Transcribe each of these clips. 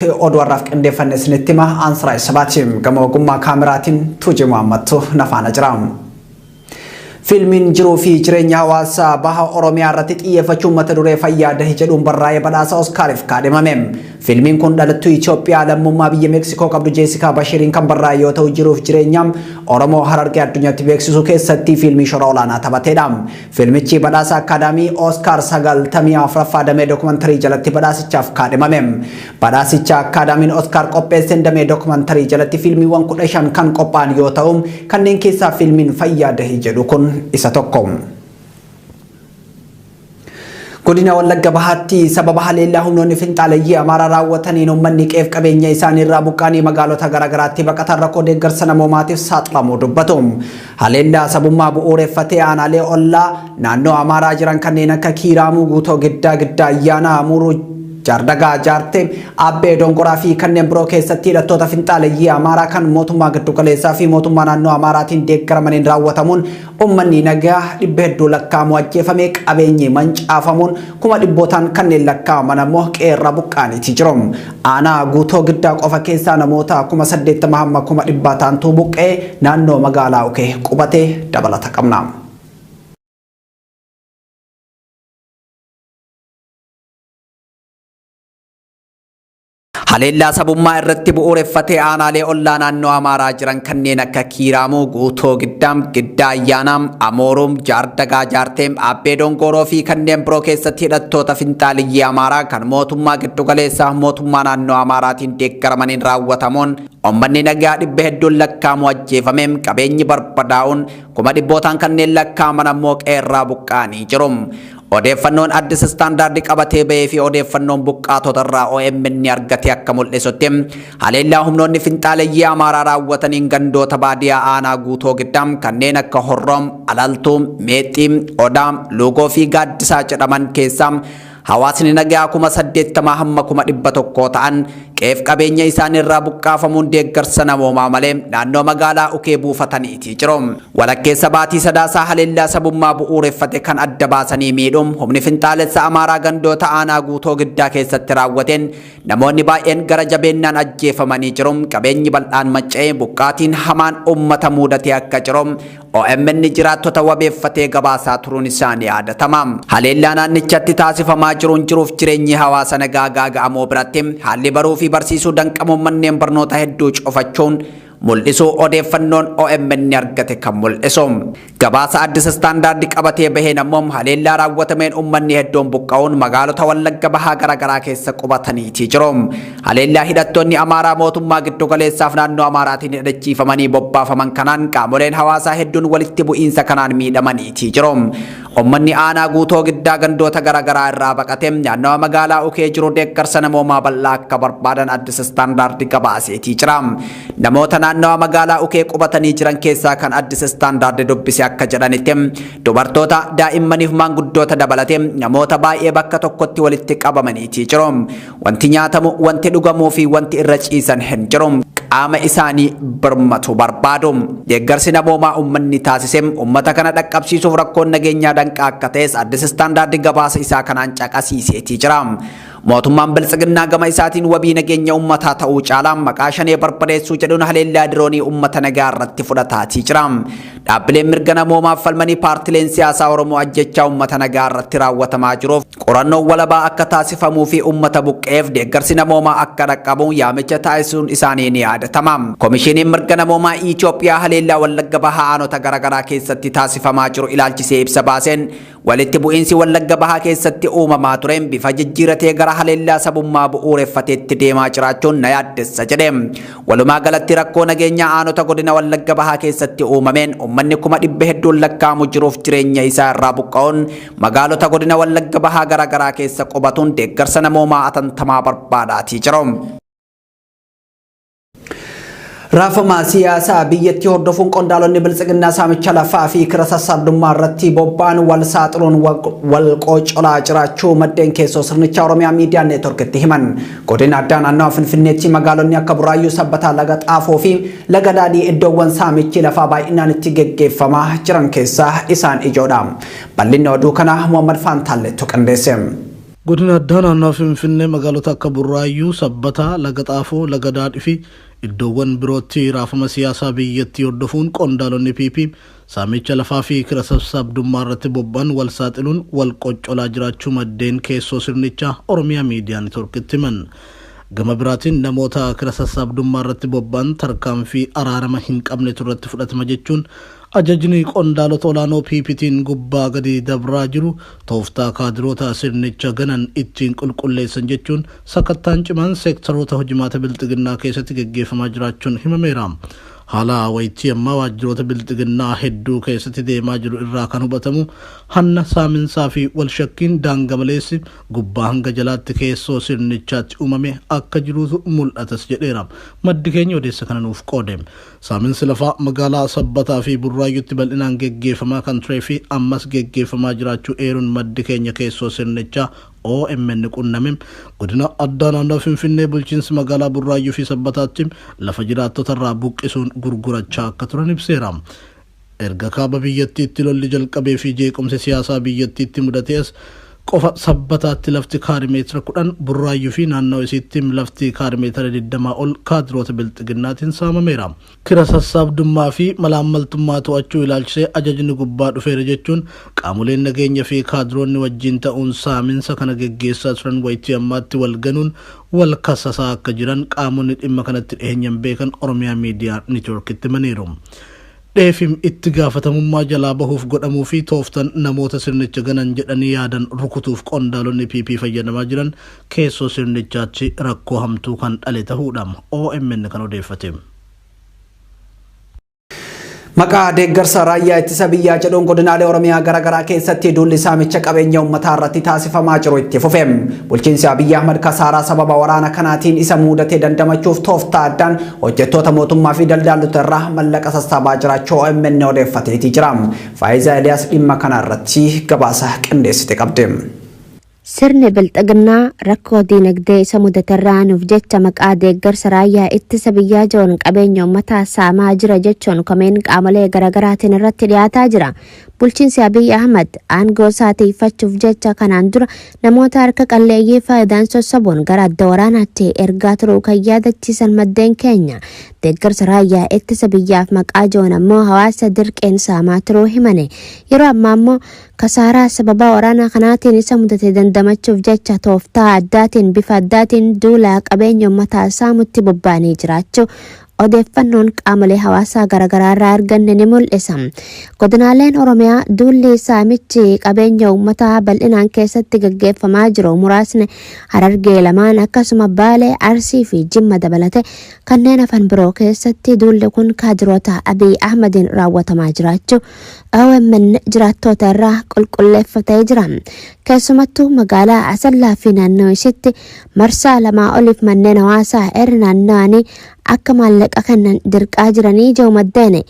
Oduu har'aaf qindeeffanne isinitti hima Aansiraa Sabaati. Gama ogummaa kaameraatiin Tuujii Muhammadtu na faana jira. Fiilmiin jiruu fi jireenya hawaasaa baha Oromiyaa irratti xiyyeeffachuun mata duree fayyaa dahi jedhuun barraa'ee badhaasa Oskaariif kaadhimame. Fiilmiin kun dhalattuu Itoophiyaa lammummaa biyya Meeksikoo qabdu Jeesikaa Bashiriin kan barraa'e yoo ta'u jiruuf jireenya Oromoo Harargee addunyaatti beeksisuu keessatti fiilmii shoora olaanaa taphateedha. Fiilmichi badhaasa Akkaadaamii Oskaar 94ffaa damee dookumantarii jalatti badhaasichaaf kaadhimame. Badhaasicha Akkaadaamiin Oskaar qopheesseen damee dookumantarii jalatti fiilmiiwwan 15 kan qophaa'an yoo ta'u kanneen keessaa fiilmiin fayyaa dahi jedhu kun isa tokko. Godina Wallagga Bahaatti sababa haleellaa humnoonni finxaaleyyii Amaaraa raawwataniin uummanni qe'eef qabeenya isaanii irraa buqqaanii magaalota garaagaraatti baqatan rakkoo deeggarsa namoomaatiif saaxilamuu dubbatu. Haleellaa sabummaa bu'uureffatee aanaalee ollaa naannoo Amaaraa jiran kanneen akka Kiiraamuu, Guutoo Giddaa, Giddaa Ayyaanaa, Amuruu, Jaardagaa, Jaartee, Abbee Dongoraa fi kanneen biroo keessatti hidhattoota finxaaleyyii Amaaraa kan mootummaa giddugaleessaa fi mootummaa naannoo Amaaraatiin deeggaramaniin raawwatamuun uummanni nagaa dhibba hedduu lakkaa'amu ajjeefamee qabeenyi mancaafamuun kuma dhibbootaan kanneen lakkaa'aman ammoo qeerra buqqaaniiti jiru. Aanaa Guutoo Giddaa qofa keessaa namoota 80,000 hamma 100,000 ta'antu buqqee naannoo magaalaa Ukee qubatee dabalata qabna. Haleellaa sabummaa irratti bu'uureffatee aanaalee ollaa naannoo Amaaraa jiran kanneen akka Kiiraamuu, Guutoo Giddaam, Giddaa Ayyaanaa, Amooruum, Jaardagaa Jaartee, Abbee Dongooroo fi kanneen biroo keessatti hidhattoota finxaaliyyii Amaaraa kan mootummaa giddugaleessaa mootummaa naannoo Amaaraatiin deeggaramaniin raawwatamuun uummanni nagaa dhibba hedduun lakkaa'amu ajjeefamee qabeenyi barbadaa'uun kuma dhibbootaan kanneen lakkaa'aman ammoo qeerraa buqqa'anii jiru. Odeeffannoon Addis Standard qabatee bahee fi odeeffannoon buqqaatota irraa OMN argate akka mul'isutti haleellaa humnoonni finxaaleyyii Amaaraa raawwataniin gandoota baadiyaa aanaa Guutoo Giddaam kanneen akka Horroom, Alaltuu, Meexxii, Odaa, Luugoo fi Gaaddisaa jedhaman keessaa hawaasni nagaa 80,000 hamma 100,000 ta'an qe'eef qabeenya isaanii irraa buqqaafamuun deeggarsa namoomaa malee naannoo magaalaa Ukee buufataniiti jiru. Walakkeessa baatii Sadaasaa haleellaa sabummaa bu'uureffate kan adda baasanii miidhuun humni finxaalessa Amaaraa gandoota aanaa Guutoo Giddaa keessatti raawwateen namoonni baay'een gara jabeennaan ajjeefamanii jiru. Qabeenyi bal'aan manca'ee buqqaatiin hamaan uummata muudatee akka jiru OMN jiraattota wabeeffatee gabaasaa turuun isaanii yaadatama. Haleellaa naannichatti taasifamaa jiruun jiruuf jireenyi hawaasa nagaa gaaga'amoo biratti haalli baruu fi barsiisuu danqamuun manneen barnoota hedduu cufachuun mul'isuu odeeffannoon OMN argate kan mul'isu. Gabaasa Addis Standard qabatee baheen ammoo haleellaa raawwatameen uummanni hedduun buqqa'uun magaalota Wallagga Bahaa garaagaraa keessa qubataniiti jiru. Haleellaa hidhattoonni Amaaraa mootummaa giddugaleessaaf naannoo Amaaraatiin hidhachiifamanii bobbaafaman kanaan qaamoleen hawaasaa hedduun walitti bu'iinsa kanaan miidhamaniiti jiru. Uummanni aanaa Guutoo Giddaa gandoota garaagaraa irraa baqatee naannawa magaalaa Ukee jiru deeggarsa namoomaa bal'aa akka barbaadan Addis Standard gabaaseetii jira. Namoota naannawa magaalaa Ukee qubatanii jiran keessaa kan Addis Standard dubbise akka jedhanitti dubartoota daa'immaniif maanguddoota dabalatee namoota baay'ee bakka tokkotti walitti qabamaniiti jiru. Wanti nyaatamu, wanti dhugamuu fi wanti irra ciisan hin jiru. Qaama isaanii birmatu barbaadu. Deeggarsi namoomaa uummanni taasise uummata kana dhaqqabsiisuuf rakkoon nageenyaa danqaa akka ta'es Addis Standard gabaasa isaa kanaan caqasiiseetii jira. Mootummaan Biltsiginnaa gama isaatiin wabii nageenya uummataa ta'uu caalaa maqaa shanee barbadeessuu jedhuun haleellaa diroonii uummata nagaa irratti fudhataatii jira. Dhaabbileen mirga namoomaaf falmanii paartileen siyaasaa Oromoo ajjechaa uummata nagaa irratti raawwatamaa jiruuf qorannoon walabaa akka taasifamuu fi uummata buqqeef deeggarsi namoomaa akka dhaqqabu yaamicha taasisuun isaanii ni yaadatama. Komishiniin mirga namoomaa Itoophiyaa haleellaa Wallagga Bahaa aanota garaagaraa keessatti taasifamaa jiru ilaalchisee ibsa baaseen walitti bu'iinsi Wallagga Bahaa keessatti uumamaa tureen bifa jijjiiratee gara haleellaa sabummaa bu'uureffateetti deemaa jiraachuun na yaaddessa jedhe. Walumaa galatti rakkoo nageenyaa aanota godina Wallagga Bahaa keessatti uumameen uummanni 100,000 hedduun lakkaa'amu jiruuf jireenya isaa irraa buqqa'uun magaalota godina Wallagga Bahaa garaagaraa keessa qubatuun deeggarsa namoomaa atantamaa barbaadaatii jiru. Raafama siyaasaa biyyattii hordofuun qondaalonni Biltsiginnaa saamicha lafaa fi kira sassaabdummaa irratti bobba'an wal saaxiluun wal qoocolaa jiraachuu maddeen keessoo sirnichaa Oromiyaa Miidiyaa Neetworkitti himan. Godina addaa naannawa Finfinneetti magaalonni akka Buraayyuu, Sabbataa, Laga Xaafoo fi Laga Daadhii iddoowwan saamichi lafaa baay'inaan itti geggeeffamaa jiran keessaa isaan ijoodha. Bal'inni oduu kanaa Muhammad Faantaalleettu qindeesse. Godina addaa naannoo Finfinnee magaalota akka Burraayyuu, Sabbataa, Laga Xaafoo, Laga Daadhii fi iddoowwan birootti raafama siyaasaa biyyattii hordofuun qondaalonni PP saamicha lafaa fi kira sassaabdummaa irratti bobba'an wal saaxiluun wal qoccolaa jiraachuu maddeen keessoo sirnichaa Oromiyaa Miidiyaa Neetwoorkitti himan. Gama biraatiin namoota kira sassaabdummaa irratti bobba'an tarkaanfii araarama hin qabnetu irratti fudhatama jechuun ajajni qondaalota olaanoo PPtiin gubbaa gadi dabraa jiru tooftaa kaadiroota sirnicha ganan ittiin qulqulleessan jechuun sakattaan cimaan seektaroota hojimaata bilxiginnaa keessatti geggeeffamaa jiraachuun himameera. Haala wayitii ammaa waajjiroota bilxiginnaa hedduu keessatti deemaa jiru irraa kan hubatamu hanna saaminsaa fi walshakkiin daanga maleessi gubbaa hanga jalaatti keessoo sirnichaatti uumame akka jirutu mul'atas jedheera. Maddi keenya odeessa kana nuuf qoode. Saaminsi lafaa magaalaa Sabbataa fi Burraayyuutti bal'inaan geggeeffamaa kan turee fi ammas geggeeffamaa jiraachuu eeruun maddi keenya keessoo sirnichaa OMN qunname godina addaa naannoo Finfinnee bulchiinsi magaalaa Burraayyuu fi Sabbataatti lafa jiraattota irraa buqqisuun gurgurachaa akka turan ibseera. Erga kaaba biyyattiitti lolli jalqabee fi jeequmsi siyaasaa biyyattiitti mudatees qofa Sabbataatti lafti kaarimeetira 10 Burraayyuu fi naannoo isiitti lafti kaarimeetira 20 ol kaadiroota bilxiginnaatiin saamameera. Kira sassaabdummaa fi malaammaltummaa to'achuu ilaalchisee ajajni gubbaa dhufeera jechuun qaamoleen nageenya fi kaadiroonni wajjin ta'uun saaminsa kana geggeessaa turan wayitii ammaatti wal ganuun wal kassasaa akka jiran qaamonni dhimma kanatti dhiyeenyan beekan Oromiyaa Miidiyaa Neetwoorkitti himaniiru. Dheefim itti gaafatamummaa jalaa bahuuf godhamuu fi tooftan namoota sirnicha ganan jedhanii yaadan rukutuuf qondaalonni PP fayyadamaa jiran keessoo sirnichaatti rakkoo hamtuu kan dhale ta'uudha OMN kan odeeffate. Maqaa deeggarsa raayyaa ittisa biyyaa jedhuun godinaalee Oromiyaa garaagaraa keessatti duulli saamicha qabeenya uummataa irratti taasifamaa jiru itti fufe. Bulchiinsi Abiyyi Ahmad kasaaraa sababa waraana kanaatiin isa mudatee dandamachuuf tooftaa addaan hojjettoota mootummaa fi daldaaltota irraa mallaqa sassaabaa jiraachuu OMN odeeffateetii jira. Faayiza Eliyaas dhimma kana irratti gabaasa qindeessite qabdi. Sirni bilxiginnaa rakkoo diinagdee isa mudaterraa nuuf jecha maqaa deeggarsa raayyaa ittisa biyyaa jedhuun qabeenya uummataa saamaa jira jechuun komeen qaamolee garaagaraatiin irratti dhiyaataa jira. Bulchiinsi Abiy Ahmad aangoo isaa tiifachuuf jecha kanaan dura namoota harka qalleeyyii faayidaan sossobuun gara adda waraanaatti ergaa turuu kan yaadachiisan maddeen keenya. Deeggarsa raayyaa ittisa biyyaaf maqaa jedhuun ammoo hawaasa dirqeen saamaa turuu himane. Yeroo ammaa ammoo kasaaraa sababa waraana kanaatiin isa mudate dandamachuuf jecha tooftaa addaatiin bifa addaatiin duula qabeenya uummataa saamutti bobba'anii jiraachuu odeeffannoon qaamolee hawaasaa garaagaraa irraa arganne ni mul'isa. Godinaaleen Oromiyaa duulli saamichi qabeenya uummataa bal'inaan keessatti gaggeeffamaa jiru muraasni Harargee lamaan akkasuma Baalee, Arsii fi Jimma dabalate kanneen hafan biroo keessatti duulli kun kaadiroota Abiy Ahmadiin raawwatamaa jiraachuu OMN jiraattoota irraa qulqulleeffatee jira. Keessumattuu magaalaa Asallaa fi naannoo ishiitti marsaa lamaa oliif manneen hawaasaa irra naanna'anii akka maallaqa kennan dirqaa jiranii jiru maddeene.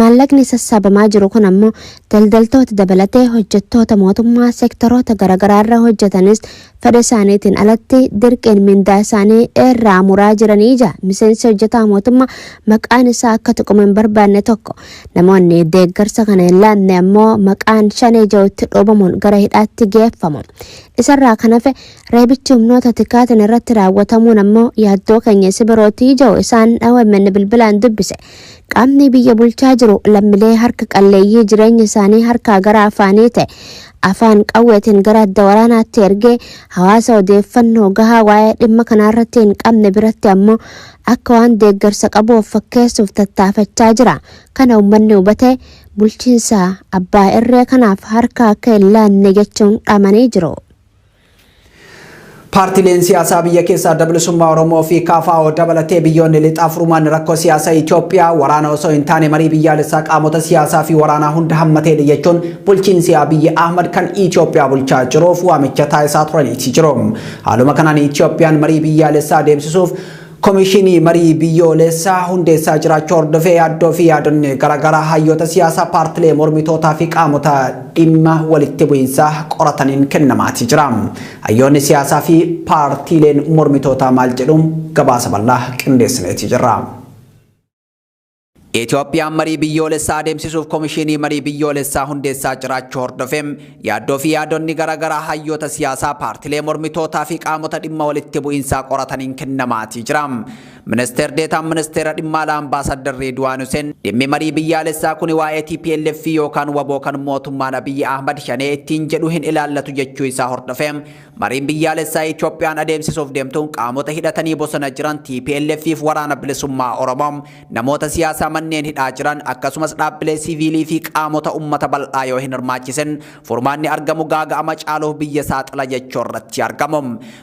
Maallaqni sassaabamaa jiru kun ammoo daldaltoota dabalatee hojjettoota mootummaa seektaroota garaagaraa irra hojjetanis fedha isaaniitiin alatti dirqeen mindaa isaanii irraa muraa jiranii jira. Miseensi hojjetaa mootummaa maqaan isaa akka tuqamu hin barbaanne tokko namoonni deeggarsa kana hin laanne ammoo maqaan shanee jirutti dhoobamuun gara hidhaatti geeffamu. Isarraa kan hafe reebichi humnoota tikaatiin irratti raawwatamuun ammoo yaaddoo keenya isa birootii jiru isaan OMN bilbilaan dubbise. Qaamni biyya bulchaa jiru lammiilee harka qalleeyyii jireenya isaanii harkaa gara afaanii ta'e afaan qawweetiin gara adda waraanaatti ergee hawaasa odeeffannoo gahaa waa'ee dhimma kanaarratti hin qabne biratti ammoo akka waan deeggarsa qabu of fakkeessuuf tattaafachaa jira. Kana uummanni hubatee bulchiinsa abbaa irree kanaaf harka akka hin laanne jechuun dhaamanii jiru. Paartileen siyaasaa biyya keessaa Adda Bilisummaa Oromoo fi KFO dabalatee biyyoonni lixaa furmaanni rakkoo siyaasaa Itoophiyaa waraana osoo hin taane marii biyyaalessaa qaamota siyaasaa fi waraanaa hunda hammateedha jechuun bulchiinsi Abiyyi Ahmad kan Itoophiyaa bulchaa jiruuf waamicha taasisaa turaniiti jiru. Haaluma kanaan Itoophiyaan marii biyyaalessaa adeemsisuuf Komishinii marii biyyoolessaa hundeessaa jiraachuu hordofee yaaddoo fi yaadonni garaagaraa hayyoota siyaasaa paartilee mormitootaa fi qaamota dhimma walitti bu'iinsaa qorataniin kennamaatii jira. Hayyoonni siyaasaa fi paartiileen mormitootaa maal jedhu gabaasa bal'aa qindeessineetii jirra. Itoophiyaan marii biyyoolessaa adeemsisuuf komishinii marii biyyoolessaa hundeessaa jiraachuu hordofee yaaddoo fi yaadonni garaagaraa hayyoota siyaasaa, paartilee mormitootaa fi qaamota dhimma walitti bu'iinsaa qorataniin kennamaatii jira. Ministeer Deetaan Ministeera Dhimma Alaa Ambaasaddar Reedwaan Huseen dhimmi marii biyyaalessaa kun waa'ee TPLF yookaan WBO kan mootummaan Abiyyi Ahmad shanee ittiin jedhu hin ilaallatu jechuu isaa hordofee mariin biyyaalessaa Itoophiyaan adeemsisuuf deemtuun qaamota hidhatanii bosona jiran TPLF fi waraana bilisummaa Oromoo, namoota siyaasaa manneen hidhaa jiran, akkasumas dhaabbilee siiviilii fi qaamota uummata bal'aa yoo hin hirmaachisin furmaanni argamu gaaga'ama caaluuf biyya saaxila jechuu irratti argamu.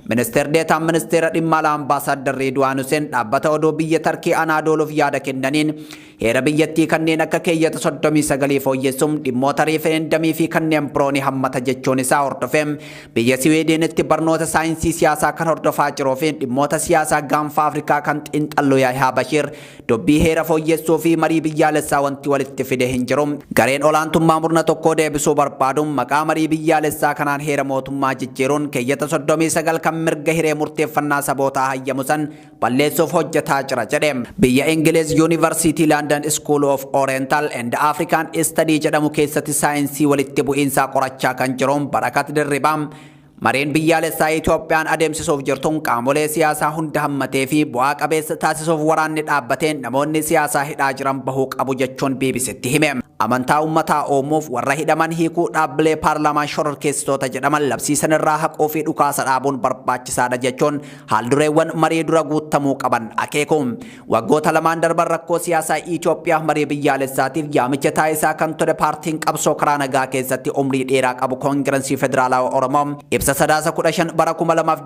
Ministeer Deetaan Ministeera Dhimma Alaa Ambaasaddar Reedwaan Huseen dhaabbata oduu biyya Tarkii Anaadooluuf yaada kennaniin heera biyyattii kanneen akka keeyyata 39 fooyyessuun dhimmoota riifereendamii fi kanneen biroo ni hammata jechuun isaa hordofee biyya Siwiidinitti barnoota saayinsii siyaasaa kan hordofaa jiruu fi dhimmoota siyaasaa gaanfa Afrikaa kan xiinxallu Yaayaa Bashiir dubbii heera fooyyessuu fi marii biyyaalessaa wanti walitti fide hin jiru. Gareen olaantummaa murna tokkoo deebisuu barbaaduun maqaa marii biyyaalessaa kanaan heera mootummaa jijjiiruun keeyyata 39 kan mirga hiree murteeffannaa sabootaa hayyamu san balleessuuf hojjetaa jira jedhe. Biyya Ingiliz Yuunivarsiitii London School of Oriental and African Study jedhamu keessatti saayinsii walitti bu'iinsaa qorachaa kan jiruun Barakat Dirribaa mariin biyyaalessaa Itoophiyaan adeemsisuuf jirtuun qaamolee siyaasaa hunda hammatee fi bu'aa qabeessa taasisuuf waraanni dhaabbateen namoonni siyaasaa hidhaa jiran bahuu qabu jechuun BBCtti hime. Amantaa uummataa uumuuf warra hidhaman hiikuu, dhaabbilee paarlaamaa shororkeessitoota jedhaman labsiisan irraa haquu fi dhukaasa dhaabuun barbaachisaadha jechuun haaldureewwan marii dura guutamuu qaban akeeku. Waggoota lamaan darban rakkoo siyaasaa Itoophiyaa marii biyyaalessaatiif yaamicha taayisaa kan ture paartiin qabsoo karaa nagaa keessatti umrii dheeraa qabu Koongirensii Federaalawaa Oromoo ibsa Sadaasa 15 bara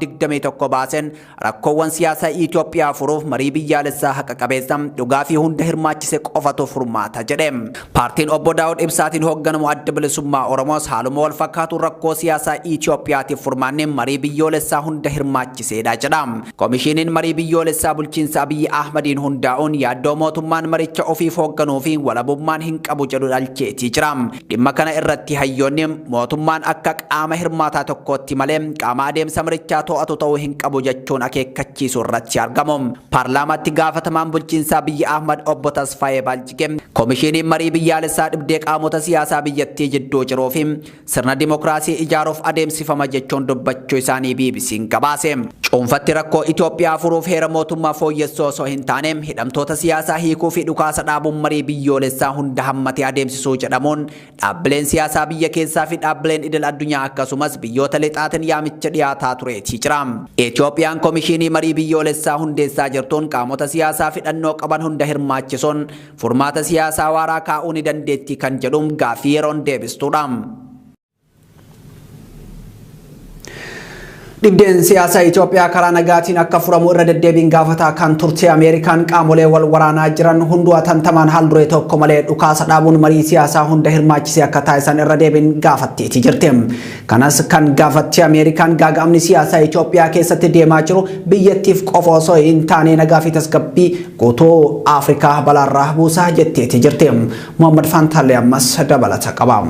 2021 baaseen rakkoowwan siyaasaa Itoophiyaa furuuf marii biyyaalessaa haqa qabeessa, dhugaa fi hunda hirmaachise qofatu furmaata jedhe. Paartiin obbo Daawud Ibsaatiin hoogganamu Adda Bilisummaa Oromoos haaluma wal fakkaatuun rakkoo siyaasaa Itoophiyaatiif furmaanni marii biyyoolessaa hunda hirmaachiseedha jedha. Komishiniin marii biyyoolessaa bulchiinsa Abiyyi Ahmadiin hundaa'uun yaaddoo mootummaan maricha ofiif hoogganuu fi walabummaan hin qabu jedhu dhalcheetii jira. Dhimma kana irratti hayyoonni mootummaan akka qaama hirmaataa tokkootti malee qaama adeemsa marichaa to'atu ta'uu hin qabu jechuun akeekkachiisuu irratti argamu. Paarlaamaatti gaafatamaan bulchiinsa Abiyyi Ahmad obbo Tasfaayee Baaljigee komishiniin marii biyyaalessaa dhibdee qaamota siyaasaa biyyattii jidduu jiruu fi sirna dimokiraasii ijaaruuf adeemsifama jechuun dubbachuu isaanii BBC'n gabaase. Cuunfatti rakkoo Itoophiyaa furuuf heera mootummaa fooyyessuu osoo hin taane hidhamtoota siyaasaa hiikuu fi dhukaasa dhaabuun marii biyyoolessaa hunda hammatee adeemsisuu jedhamuun dhaabbileen siyaasaa biyya keessaa fi dhaabbileen idil addunyaa akkasumas biyyoota lixaatiin yaamicha dhiyaataa tureetii jira. Itoophiyaan komishinii marii biyyoolessaa hundeessaa jirtuun qaamota siyaasaa hidhannoo qaban hunda hirmaachisuun furmaata siyaasaa waaraa kaa'uu ni dandeetti kan jedhuun gaaffii yeroon deebistuudha. Dhibdeen siyaasaa Itoophiyaa karaa nagaatiin akka furamu irra deddeebiin gaafataa kan turte Ameerikaan qaamolee wal waraanaa jiran hunduu atantamaan haal duree tokko malee dhukaasa dhaabuun marii siyaasaa hunda hirmaachisee akka taasisan irra deebiin gaafatteetii jirti. Kanas kan gaafatte Ameerikaan gaaga'amni siyaasaa Itoophiyaa keessatti deemaa jiru biyyattiif qofa osoo hin taane nagaa fi tasgabbii guutuu Afrikaa balaarraa buusaa jetteetii jirti. Muhammad Fantaalee ammas dabalata qaba.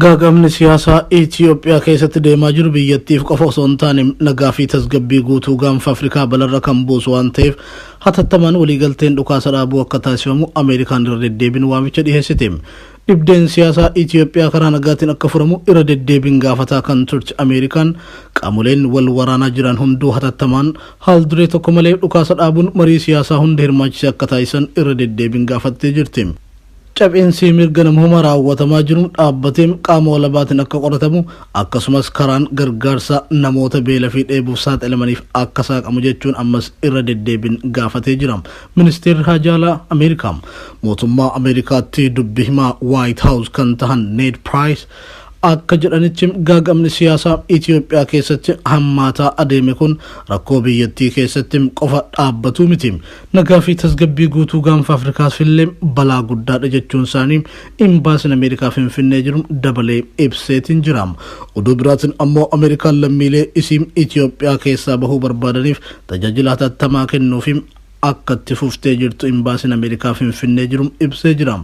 Gaagamni siyaasaa Itoophiyaa keessatti deemaa jiru biyyattiif qofa osoo hin taane nagaa fi tasgabbii guutuu gaanfa Afrikaa balarra kan buusu waan ta'eef hatattamaan waliigalteen dhukaasa dhaabuu akka taasifamu Ameerikaan irra deddeebiin waamicha dhiyeessite. Dhibdeen siyaasaa Itoophiyaa karaa nagaatiin akka furamu irra deddeebiin gaafataa kan turte Ameerikaan qaamoleen wal waraanaa jiran hunduu hatattamaan haal duree tokko malee dhukaasa dhaabuun marii siyaasaa hunda hirmaachisee akka taasisan irra deddeebiin gaafattee jirti. Cabinsi mirga namoomaa raawwatamaa jiru dhaabbatee qaama walabaatiin akka qoratamu akkasumas karaan gargaarsa namoota beela fi dheebuuf saaxilamaniif akka saaqamu jechuun ammas irra deddeebiin gaafatee jira. Ministeerri Haajaalaa Ameerikaa mootummaa Ameerikaatti dubbi himaa White House kan tahan Ned Price akka jedhanitti gaagamni siyaasaa Itoophiyaa keessatti hammaataa adeeme kun rakkoo biyyattii keessatti qofa dhaabbatu miti. Nagaa fi tasgabbii guutuu gaanfa Afrikaaf illee balaa guddaadha jechuun isaanii imbaasiin Ameerikaa Finfinnee jiru dabalee ibseetiin jira. Oduu biraatiin ammoo Ameerikaan lammiilee isii Itoophiyaa keessaa bahuu barbaadaniif tajaajila hatattamaa kennuufi akka itti fuftee jirtu imbaasiin Ameerikaa Finfinnee jiru ibsee jira.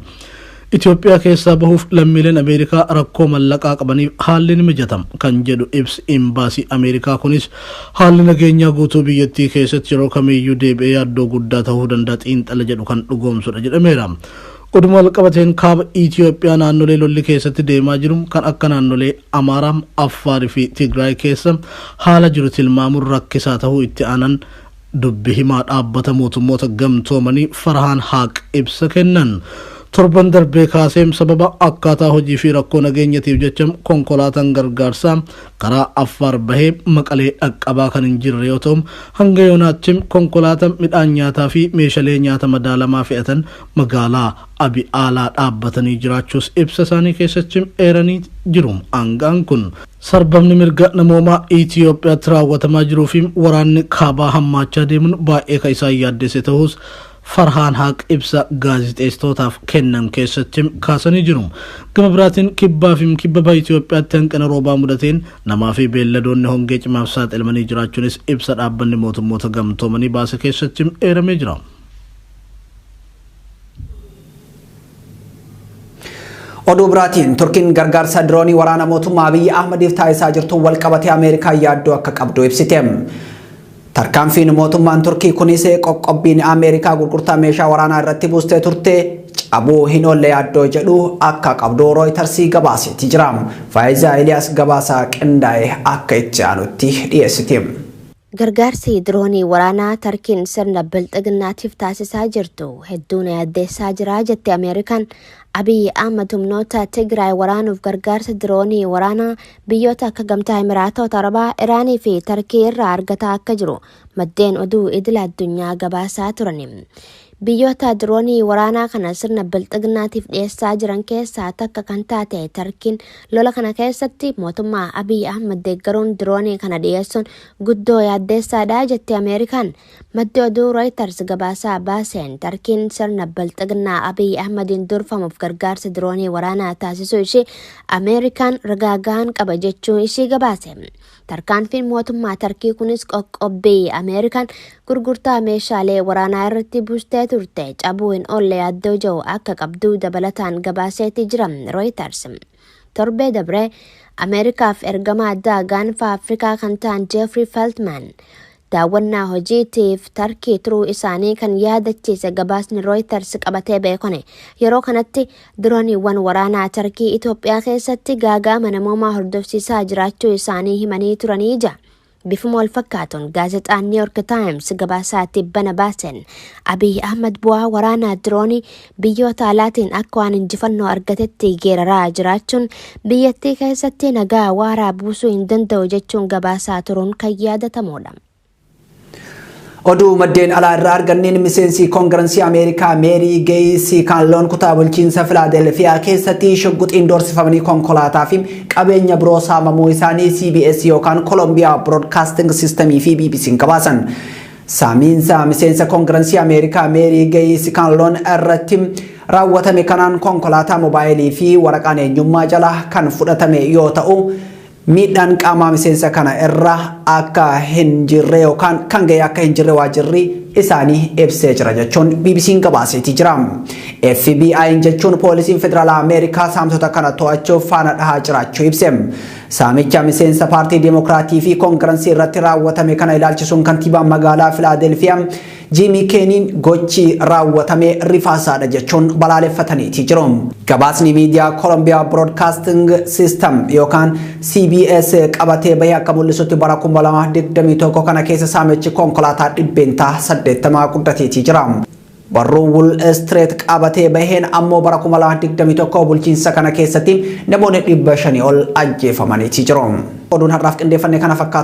Itoophiyaa keessaa bahuuf lammiileen Ameerikaa rakkoo mallaqaa qabaniif haalli ni mijatama kan jedhu ibsi imbaasii Ameerikaa kunis haalli nageenyaa guutuu biyyattii keessatti yeroo kamiyyuu deebi'ee yaaddoo guddaa ta'uu danda'a xiinxala jedhu kan dhugoomsudha jedhameera. Oduma walqabateen kaaba Itoophiyaa naannolee lolli keessatti deemaa jiru kan akka naannolee Amaaraa, Affaarii fi Tigraay keessa haala jiru tilmaamuun rakkisaa ta'uu itti aanan dubbi himaa dhaabbata mootummoota gamtoomanii Farhaan Haaq ibsa kennan. Torban darbee kaasee sababa akkaataa hojii fi rakkoo nageenyatiif jecha konkolaataan gargaarsaa karaa Affaar bahee Maqalee dhaqqabaa kan hin jirre yoo ta'u, hanga yoonaatti konkolaataan midhaan nyaataa fi meeshaalee nyaata madaalamaa fe'atan magaalaa Abi Aalaa dhaabbatanii jiraachuus ibsa isaanii keessatti eeranii jiru. Aangaan kun sarbamni mirga namoomaa Itoophiyaatti raawwatamaa jiruu fi waraanni kaabaa hammaachaa deemuun baay'ee kan isaan yaaddesse ta'us Farhaan Haaq ibsa gaazixeessitootaaf kennan keessatti kaasanii jiru. Gama biraatiin kibbaa fi kibba baha Itoophiyaatti hanqina roobaa mudateen namaa fi beelladoonni hongee cimaaf saaxilamanii jiraachuunis ibsa dhaabbanni mootummoota gamtoomanii baase keessatti eeramee jira. Oduu biraatiin Turkiin gargaarsa diroonii waraana mootummaa Abiyyi Ahmediif taasisaa jirtu walqabatee Ameerikaa yaaddoo akka qabdu ibsite. Tarkaanfiin mootummaan Turkii kunis qoqqobbiin Ameerikaa gurgurtaa meeshaa waraanaa irratti buustee turte cabuu hin oolle yaaddoo jedhu akka qabdu Rooyitarsii gabaaseeti jira. Faayizaa Eliyaas gabaasaa qindaa'e akka itti aanutti dhiyeessiti. Gargaarsi diroonii waraanaa Tarkiin sirna bilxiginnaatiif taasisaa jirtu hedduun yaaddeessaa jira jette Ameerikaan. Abiyyi Ahmad humnoota Tigraay waraanuuf gargaarsa diroonii waraanaa biyyoota akka Gamtaa Imiraatota Arabaa, Iraanii fi Tarkii irraa argataa akka jiru maddeen oduu idila addunyaa gabaasaa turan. Biyyoota diroonii waraanaa kana sirna bilxiginnaatiif dhiyeessaa jiran keessaa takka kan taate Tarkiin lola kana keessatti mootummaa Abiyyi Ahmad deeggaruun diroonii kana dhiyeessuun guddoo yaaddeessaadha jette Ameerikaan. Maddi oduu Reuters gabaasaa baaseen Tarkiin sirna bilxiginnaa Abiyyi Ahmadiin durfamuuf gargaarsa diroonii waraanaa taasisuu ishee Ameerikaan ragaa gahaan qaba jechuun ishee gabaase. Tarkaanfiin mootummaa Tarkii kunis qoqqobbii Ameerikaan gurgurtaa meeshaalee waraanaa irratti buustee turte cabuu hin oolle yaaddoo jiru akka qabdu dabalataan gabaaseeti jira Reuters. Torbee dabree Ameerikaaf ergama addaa gaanfa Afrikaa kan ta'an Jeffrey Feltman daawwannaa hojiitiif Tarkii turuu isaanii kan yaadachiise gabaasni Reuters qabatee beekone. Yeroo kanatti dirooniiwwan waraanaa Tarkii Itoophiyaa keessatti gaaga'ama namoomaa hordofsiisaa jiraachuu isaanii himanii turanii jira. Bifuma wal fakkaatuun gaazexaan New York Times gabaasaatti bana baaseen Abiy Ahmad bu'aa waraanaa diroonii biyyoota alaatiin akka waan injifannoo argatetti geeraraa jiraachuun biyyattii keessatti nagaa waaraa buusuu hin danda'u jechuun gabaasaa turuun kan yaadatamudha. Oduu maddeen alaa irraa arganneen miseensi koongirensii Ameerikaa Meerii Geey Kaanloon kutaa bulchiinsa Filaadelfiyaa keessatti shugguxiin doorsifamanii konkolaataa fi qabeenya biroo saamamuu isaanii CBS yookaan Columbia Broadcasting System fi BBC'n gabaasan. Saamiinsa miseensa koongirensii Ameerikaa Meerii Geey Kaanloon irratti raawwatame kanaan konkolaataa moobaayilii fi waraqaan eenyummaa jala kan fudhatame yoo ta'u, miidhaan qaamaa miseensa kana irra akka hin jirre yookaan kan ga'e akka hin jirre waajjirri isaanii ibsee jira jechuun BBC'n gabaaseeti jira. FBI jechuun poolisiin federaalaa Ameerikaa saamtota kana to'achuuf faana dhahaa jiraachuu ibse. Saamicha miseensa paartii Deemokiraatii fi koongirensii irratti raawwatame kana ilaalchisuun kantiibaan magaalaa Filaadelfiyaa Jiimii Keeniin gochi raawwatame rifaasaadha jechuun balaaleffataniiti jiru. Gabaasni miidiyaa Columbia Broadcasting System yookaan CBS qabatee bahee akka mul'isutti bara 2021 kana keessa saamichi konkolaataa 80% guddateeti jira. Barruu Wall Street qabatee baheen ammoo bara 2021 bulchiinsa kana keessatti namoonni 500 ol ajjeefamaniiti jiru. Oduun har'aaf qindeeffanne kana fakkaata.